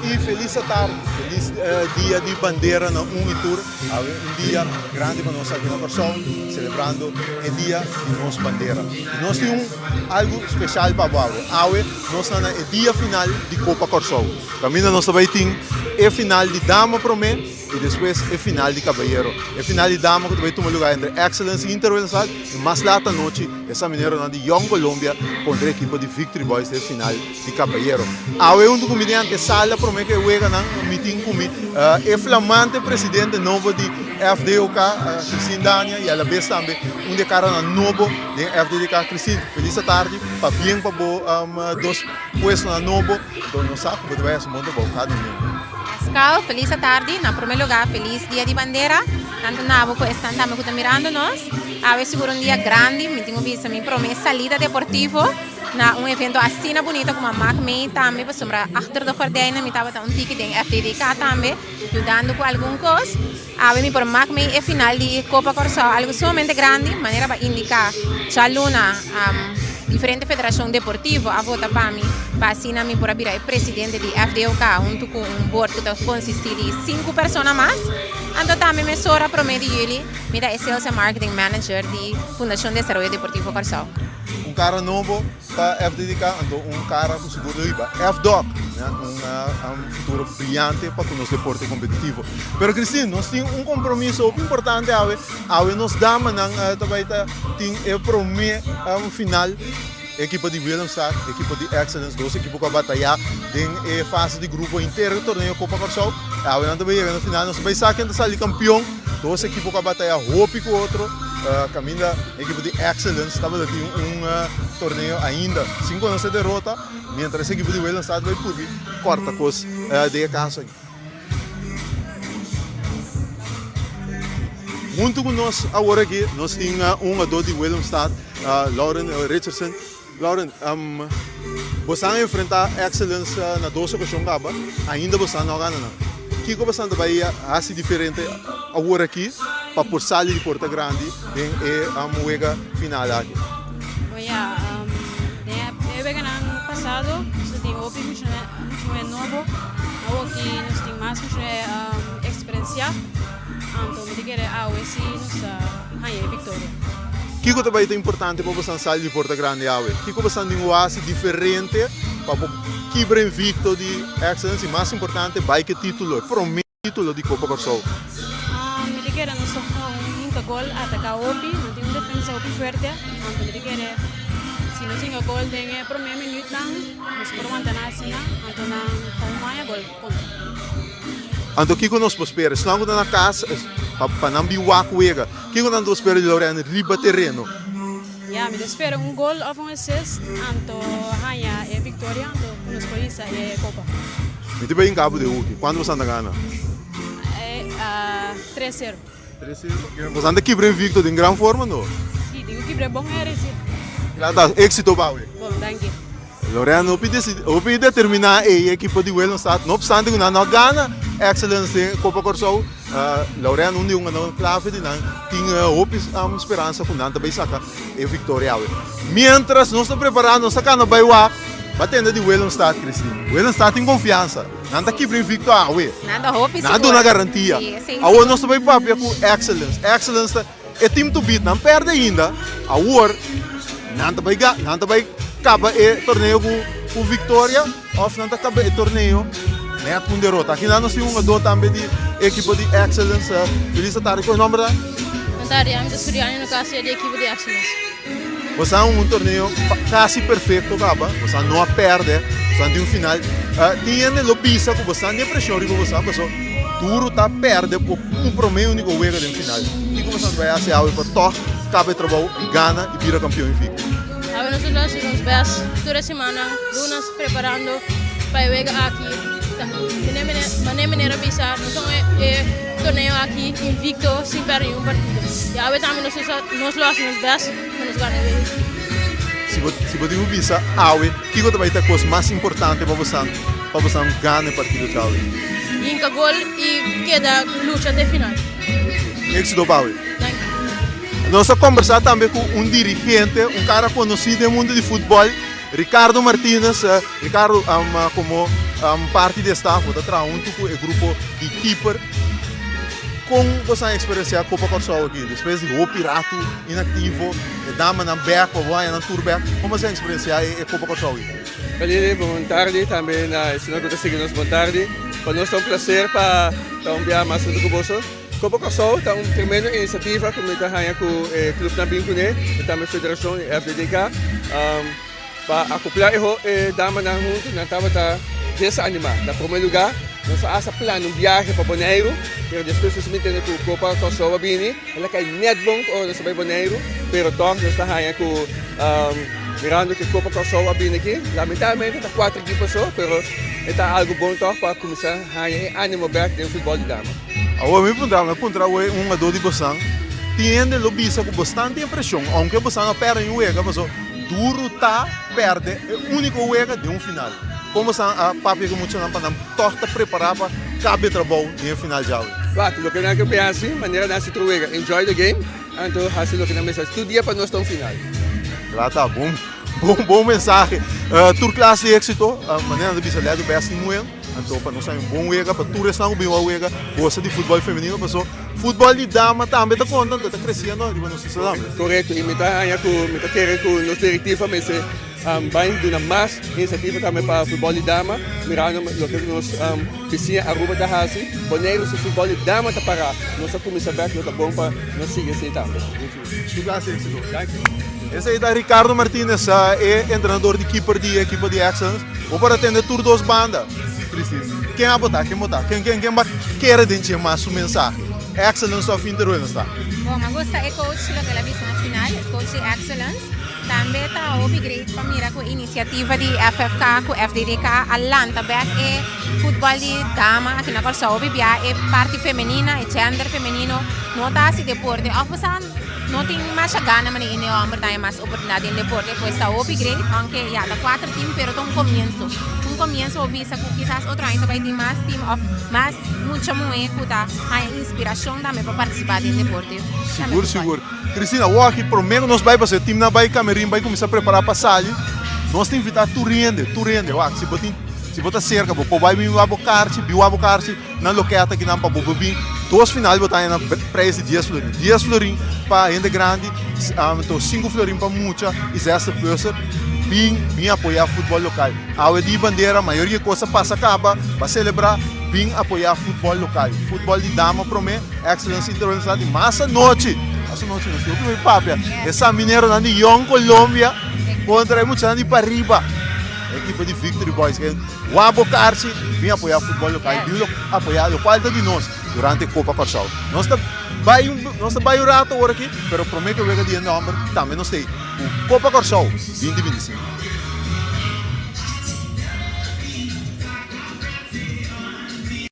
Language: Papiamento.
Y feliz atardi, feliz dia di bandera na un y tur. Awe un dia grandi pa nos aki na Kòrsou, selebrando e dia di nos bandera. Y nos tin un algu special pa bo awe. Awe nos ta na e dia final di Kopa Kòrsou. Kaminda nos ta bai tin e final di dama promé y despues e final di kabayero. E final di dama ku ta bai tuma lugar entre Excellence y Inter Willemstad y mas lat anochi e samineronan di Jong Colombia kontra e ekipo di Victory Boys den e final di kabayero. Awe huntu ku mi den antesala promé ku e weganan mi tin ku mi e flamante presidente nobo di FDOK, Christine Dania y alabes tambe un di e karanan nobo den FDDK. Christine, felis atardi, pabien pa bo dos puestonan nobo. Enton nos sa ku bo ta bai hasi un bon trabou kada domingo. Pascal, felis atardi. Na prome lugar felis dia di bandera, tantu na bo ku esnan tambe ku ta mirando nos. Awe sigur un dia grandi, mi tin ku bisa mi prome salida deportivo na un evento asina bunita ku Mama May tambe pasobra achter de gordijnen mi tabata un tiki den FDDK tambe yudando ku algun kos. Awe mi por mak mei e final di Kopa Kòrsou, algu sumamente grandi, manera pa indiká djaluna diferente federashon deportivo a vota pa mi pa asina mi por a bira e presidente di FDOK huntu ku un bord ku ta konsistí di sinku persona mas. Anto tambe mesora promé di yüli mi ta e Sales and Marketing Manager di Fundashon Desaroyo Deportivo Kòrsou. Un kara nobo Pa FDDK anto un cara cu sigur lo hiba FDOK na un futuro briyante pa cu nos deporte competitivo. Pero Christine, nos tin un compromiso hopi importante awe. Awe nos damanan ta bay ta tin e prome final. Ekipo di Willemstad, ekipo di Excellence, dos ekipo cu a bataya den e fase di grupo henter e torneo Copa Corsou. Awe nan ta bay yega na final, nos ta bay sa ken ta sali campeon. Dos ekipo cu a bataya hopi cu otro. Caminda ekipo di Excellence tabata tin un torneo ainda sin conoce derota, mientras ekipo di Willemstad bay purbi corta cos den e caso aki. Hunto cu nos awor aki nos tin un hungador di Willemstad, Lauren Richardson. Lauren, boso a enfrenta Excellence na dos ocasion caba, ainda boso no a gana nan. Kico boso ta bay haci diferente awor aki pa por sali di porta grandi den e wega final aki? Bon ya, den e weganan pasado nos ta tin hopi mucha mucha nobo, awor aki nos tin mas mucha experiencia. Anto mi ta kere awe si nos ta haña e viktoria. Kiko ta bai ta importante pa bosan sali di Porta Grandi awe? Kiko bosan tin wasi diferente pa por kibra invicto di Excellence y mas importante bai ke titulo, e prome titulo di Copa Kòrsou? Mi ta kere nos ta hinka gol, ataka hopi, nan tin un defensa hopi fuerte, anto mi ta kere si nos hinka gol den e prome minuutnan nos por wanta nan asina, anto nan ta un haña gol kontra. Anto kiko nos por spera? Esnan ku ta na kas pa nan bin wak wega. Kiko nan ta spera di Lorena riba tereno? Ya, mi ta spera un gol of un assist anto haña e viktoria anto ku nos por hisa e kopa. Mi ta bay in kapo di hoki. Kuantu boso ta gana? 3-0. 3-0? Boso ta kibra invicto den gran forma no? Si, tin ku kibra bon heri si. Klata, éxito pa awe. Bon, danki. Lorena hopi determiná e ekipo di Willemstad, no opstante ku nan no a gana Excellence den Kopa Kòrsou. Lorena un di un ganadó klave di nan tin hopi speransa ku nan ta bai saka e viktoria awe. Miéntras nos ta prepará nos ta kana bai wak pa tende di Willemstad, Christine. Willemstad tin konfiansa, nan ta kibra invikto awe. Nan ta hopi Nan a duna garantia. Awor nos ta bai papia ku Excellence. Excellence ta. E team to beat nan perde ainda, awor nan ta bai nan ta bai kaba e torneo ku ku viktoria of nan ta kaba e torneo net ku un derota. Aki nan nos tin un hungadó tambe di ekipo di Excellence. Feliz tardi, kon e nomber ta? Bon tardi, ami ta Suriani Nocasia di ekipo di Excellence. Boso a un torneo kasi perfecto kaba, boso no a perde, boso tin un final. Tin hende lo bisa ku boso tin preshon riba boso, paso duro ta perde por un prome unico wega den final. Kiko boso ta bai hasi awe pa tog kaba e trabou i gana i bira kampeon invicto? Awe nos a hasi nos best tur e simannan, lunas preparando pa e wega aki. Mane meneer a bisa, nos a e. Torneo aki invicto sin perde ningun partido y awe tambe nos nos lo haci nos best pa nos gana e wega. Si. bo si bo tin ku bisa awe kiko ta bai ta kos mas importante pa bosan pa bosan gana e partido djawe? Hinka gol i keda lucha te final. Éxito pa awe. Danki. Nos a kombersá tambe ku un dirigente, un kara konosí den mundu di futbòl, Ricardo Martinez. Ricardo, komo parti di e staf bo ta traha huntu ku e grupo di keeper. Kon bo sa eksperensiá Kopa Kòrsou aki? Despues di hopi ratu inaktivo, e damanan bèk pa bo haña nan tur bèk. Kon bo sa eksperensiá e Kopa Kòrsou aki? Kalili, bon tardi tambe na esnan ku ta sigui nos bon tardi. Pa nos ta un plaser pa ta un biaha mas huntu ku boso. Kopa Kòrsou ta un tremendo inisiativa ku mi ta haña ku e klupnan bin kuné i tambe federashon i FDDK pa akoplá e damanan huntu. Nan tabata desanimá. Na promé lugá nos a hasta plana un biahe pa Boneiru, pero despues nos a mintende ku Kopa Kòrsou a bini. El a kai nèt bon ora nos a bai Boneiru, pero tòg nos ta haña ku mirando ku Kopa Kòrsou a bini aki, lamentablemente ta kuater ekipo so, pero e ta algu bon tòg pa kuminsá haña e ánimo bèk den futbòl di dama. Awor mi puntra, mi puntra awor un hungadó di bosan, tin hende lo bisa ku bosnan tin preshon, ounke bosan a pèrdè un wega, paso duru ta pèrdè e úniko wega den un final. Kon bosan a papia ku muchanan pa nan tòg ta prepará pa kabe trabou den e final djawe? Wak, loke nan ke hasi, manera nan hasi tur wega, enjoy the game, anto hasi loke nan mester hasi. Tur dia pa nos ta un final. Kla ta, bon, bon, bon mensahe. Tur klas di éksito, manera nan ta bisa let the best team win. Anto pa nos hay un bon wega, pa tur esnan ku bin wak wega gosa di futbòl femenino paso futbòl di dama tambe ta konta, anto ta kresiendo riba nos isla tambe. Korekto, i mi ta haña ku mi ta kere ku nos direktiva mester bai duna mas inisiativa tambe pa futbòl di dama, mirando loke nos bisiña Aruba ta hasi, Boneiru su futbòl di dama ta pará, nos a kuminsá bèk, lo ta bon pa nos sigui esei tambe. Tur klase éksito. Esei ta Ricardo Martinez, e entrenador di keeper di ekipo di Excellence. Bo por atende tur dos banda. Cristi, ken a bota? Ken bota? Ken ken ken ba kere den dje mas su mensahe? Excellence of Inter Willemstad? Bon, mi a gusta e coach loke el a bisa na final, e coach di Excellence. Tambe ta hopi great pa mira ku e inisiativa di FFK ku FDDK a lanta bek e futbòl di dama aki na Kòrsou. Hopi bia e parti femenina, e gender femenino no ta hasi deporte òf bosa no tin masha gana manera hende hòmber ta haña mas oportunidat den deporte. Pues ta hopi great, ounke ya ta kuater tim pero ta un komienso. Un komienso bo bisa ku kisas otro aña ta bai tin mas tim òf mas mucha muhé ku ta haña inspirashon tambe pa partisipá den deporte. Sigur sigur. Cristina, awor aki prome ku nos bai pasobra e timnan bai kamerin bai kuminsá prepará pa sali, nos ta invitá tur hende, tur hende. Wak, si bo tin, si bo ta serka bo por bai bin wak bo karchi, bin wak bo karchi na lokèt akinan pa bo por bin. Dos final bo ta haña na preis di dies florin. Dies florin pa hende grandi, anto sinku florin pa mucha i zestig plusser. Bin, bin apoyá futbòl lokal. Awe di bandera, mayoria kos a pasa kaba pa selebrá. Bin apoyá futbòl lokal. Futbòl di dama promé. Excellence Internacional di mas anochi, mas anochi nos tin hopi papia. E San Mineronan di Young Colombia kontra e muchanan di Pariba. E ekipo di Victory Boys. Wak bo karchi, bin apoyá futbòl lokal, bin apoyá lokual ta di nos durante Kopa Kòrsou. Nos ta bai un nos ta bai un rato ora aki, pero promé ku e wega di e nòmber tambe nos ta ei ku Kopa Kòrsou 2025.